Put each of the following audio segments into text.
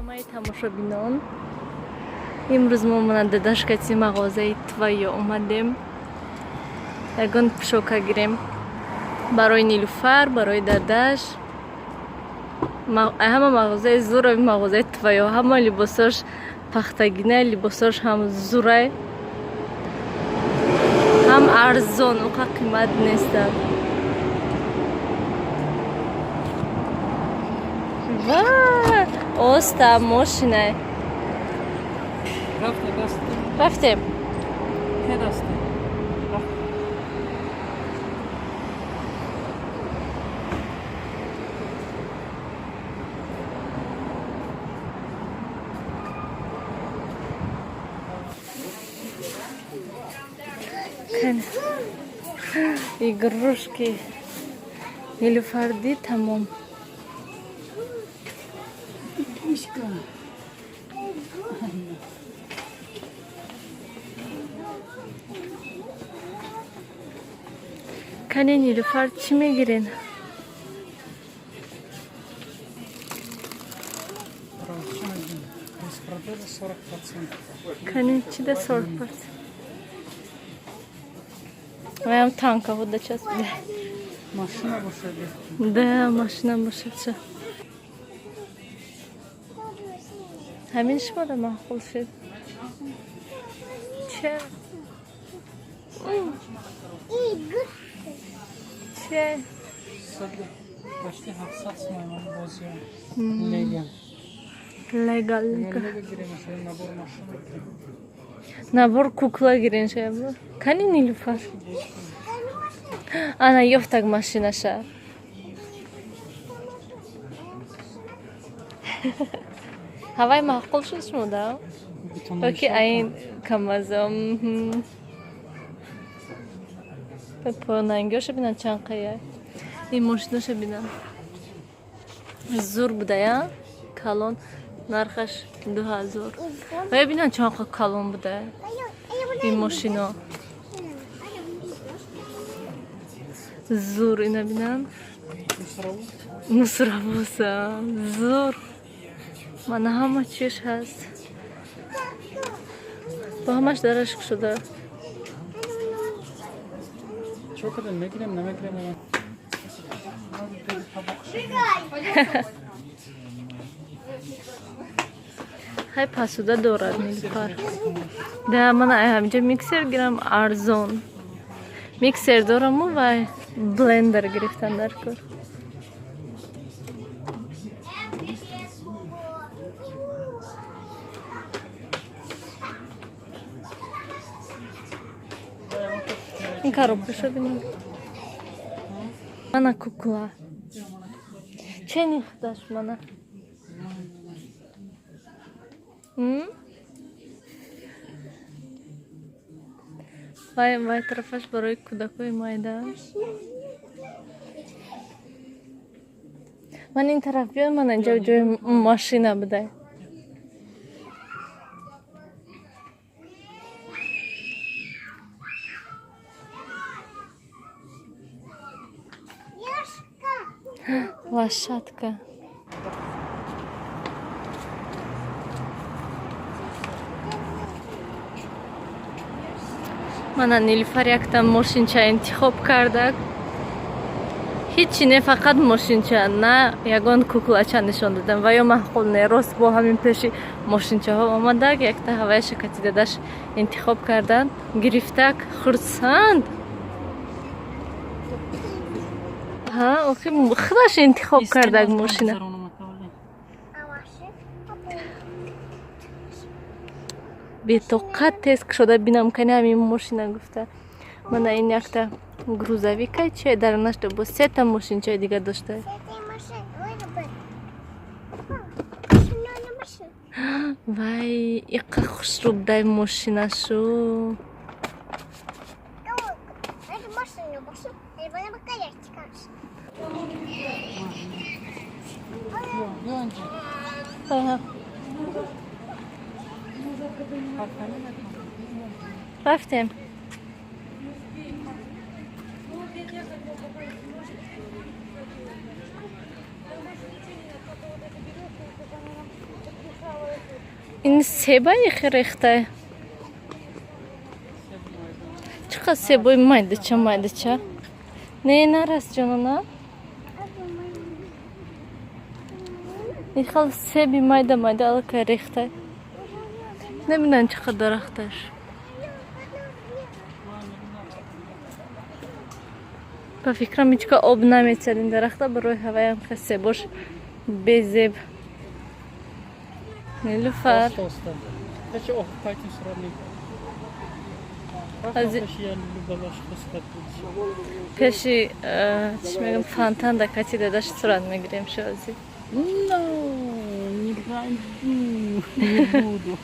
Ҳамаи тамошобинон, имрӯз мо мана дадашкати мағозаи Твоё омадем, ягон пӯшока гирем барои Нилуфар, барои дадаш. Ҳама мағозаи зура, мағозаи Твоё, ҳама либосош пахтагина, либосош ҳам зурай, ҳам арзон, уқа қимат нестанд. Ва оста мошинай. Рафтем. Игрушки Нилуфарди тамом. Мишка. Кане, Нилуфар, чӣ мегирен? Распродажа 40%. Кане, чӣ да 40%? Ваям танкаҳо да часпида. Машина бошад. Да, машина бошад. Ша ҳамин шумода маъқул шуд? Че че? Почти 700 сомон бозиё. Лего. Лего, лего. Лего гирем, масалан, набор машина гирем. Набор кукла гирен шая. Кани, Нилуфар, ана ёфтак машинаша. Ҳавай маъқул шуд шумода ёки айн камаза? Понангиёша бинам, чанд қая. Ин мошинаша бинам, зур будая, калон, нархаш 2000. Вая бинам, чанд қа калон буда ин мошино, зур. Ина бинам, мусоровоза зур. Мана, ҳама чиш ҳаст, бо ҳамаш дарашк шуда. Чо кардем, мегирем, намегирем? Хай, пасуда дорад Нилуфар. Да, мана ҳаминҷа миксер гирам, арзон миксер дораму, вай блендер гирифтан дар кор. Ин коробкаша бинем. Мана кукла че нихташ, мана. М? Вай, вай тарафаш барои кӯдакои майда. Ман ин тараф биён, ман инҷа ҷои машина будай. Лошадка. Мана, Нилуфар якта мошинча интихоб кардак. Ҳичи не, фақат мошинча, на ягон куклача нишон додам ва ё маъқул не. Рост бо ҳамин пеши мошинчаҳо омадак, якта ҳаваяша кати дадаш интихоб карданд, гирифтак, хурсанд. Ҳа, охи худаш интихоб кардак мошина. Бетоқат тез кушода бинам, кани ҳамин мошина гуфта. Мана, ин якта грузовика че дарунашда бо сета мошинчаи дига дошта. Вай, иқа хушрӯ будай мошинашу. Ё. Рафтем. Ин себа ихи рехта. Чӣ қадр себои майдача майдача. Не, нарас, ҷонона. Ин хел себи майда майда аллакай рехта. Набинам, чӣ қадр дарахташ. Ба фикрам, ҳеҷ об наметиҳад ин дарахта, барои ҳаваям хел себош безеб. Нилуфар. Оста оста. Пеши об қайтим, сурат мегирем. Аз- Пеши я Балашиха сурат бигирем. Пеши чӣ мегӯям, фонтан да кати дадаш сурат мегирем шози. No, не пойду, не буду.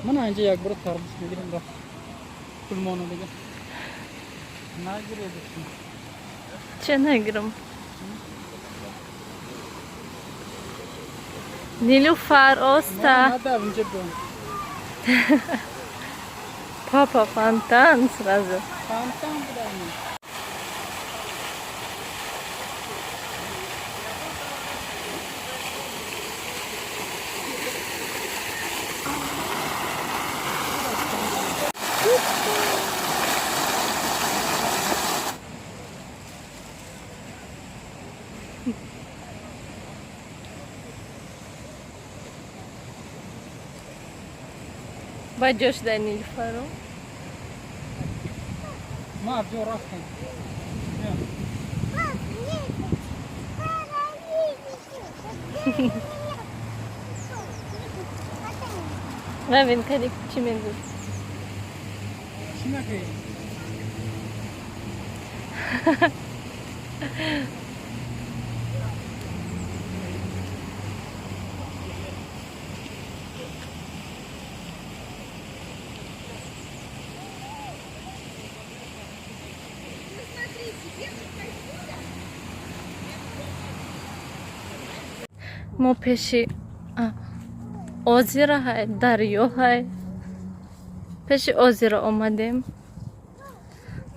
Мана инҷа як бора тарбуз мегирем, рафт. Пулмоно дига. Нагиредиш. Че нагирам? Нилуфар, оста. Надо инҷа бо. Папа, фонтан сразу. Фонтан будан. Ба ҷо шуда, Нилуфару. Ма абҷо рафтем. Папа, нет, Бабин, кади чӣ мегӯ? Чӣ мегӯӣ? Мо пеши озера ҳай, дарё ҳай, пеши озеро омадем.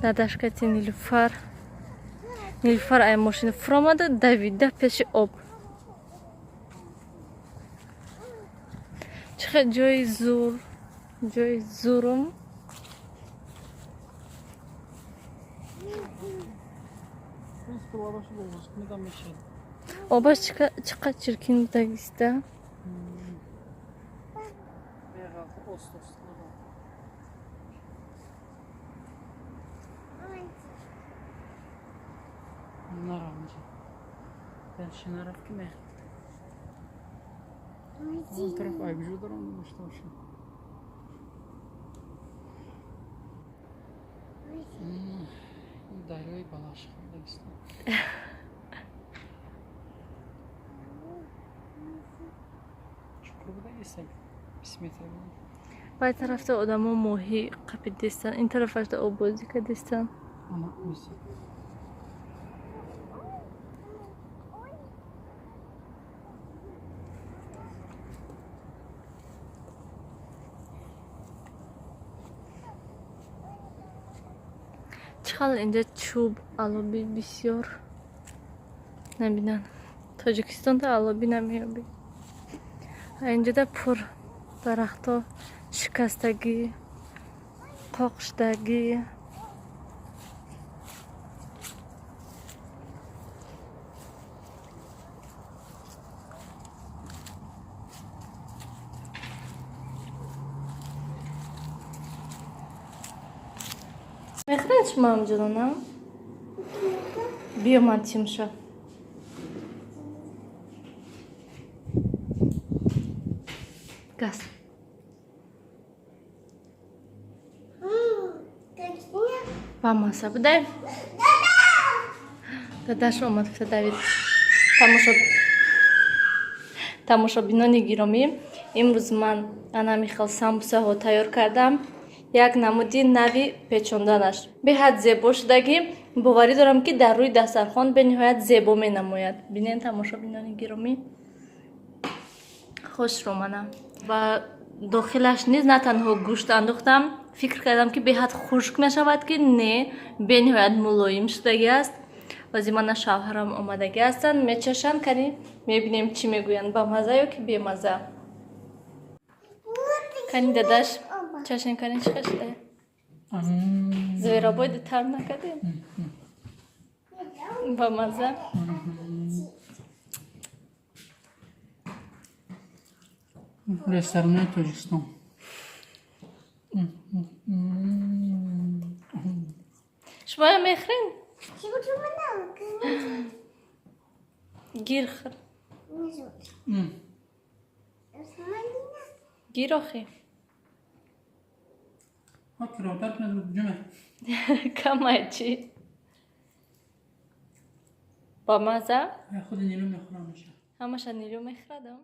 Дадашкати Нилуфар. Нилуфар ай мошина фуромада, давида пеши об. Чӣ хел ҷои зур, ҷои зурум. Просто лабашу бовоз кунидам мешад. Обаш чӣ қадр чиркин будагиста. Беғалта ост ост лаба. Нарав инҷа. Дальше нарафт ки мехӯрд. Он тараф айбжу даром дошта бошад. Ин дарёи Балашиха будагиста. Чуқур будагиста, 20 метр буда. Вай тарафта одамо моҳӣ қапидистанд, ин тарафашда оббозӣ кардистанд. Ана миса. Чӣ хел инҷа чӯб алоби бисёр, набинан, Тоҷикистонда алобӣ намеёбӣ. А инҷода пур дарахтҳо шикастагӣ, қоқ шудагӣ. Мехӯред шумо, ҳамҷононам? Биё, ман тимша. Газ. Ба маза будай? Дадаш омад, гуфта давид. Тамошо, тамошобинони гиромӣ, имрӯз ман анами хел самбусаҳо тайёр кардам, як намуди нави печонданаш. Беҳад зебо шудагӣ, боварӣ дорам, ки дар рӯи дастархон бениҳоят зебо менамояд. Бинен, тамошобинони гиромӣ, хушромана. Ва дохилаш низ на танҳо гӯшт андохтам, фикр кардам, ки беҳад хушк мешавад, ки не, бениҳоят мулоим шудагӣ аст. Ози мана шавҳарам омадагӣ ҳастанд, мечашанд, кани мебинем, чӣ мегӯянд, бамаза ё ки бемаза. Кани, дадаш, чашен, кани, чӣ хел шуда? Зверобой тар накардем, ба маза. Ресторанои Тоҷикистон. Шумоя мехӯрен? Гир, хӯр. Гир охи. Камай чӣ? Ба маза? Худи Нилу мехӯрам. Ҳамаша Нилу мехӯрадам.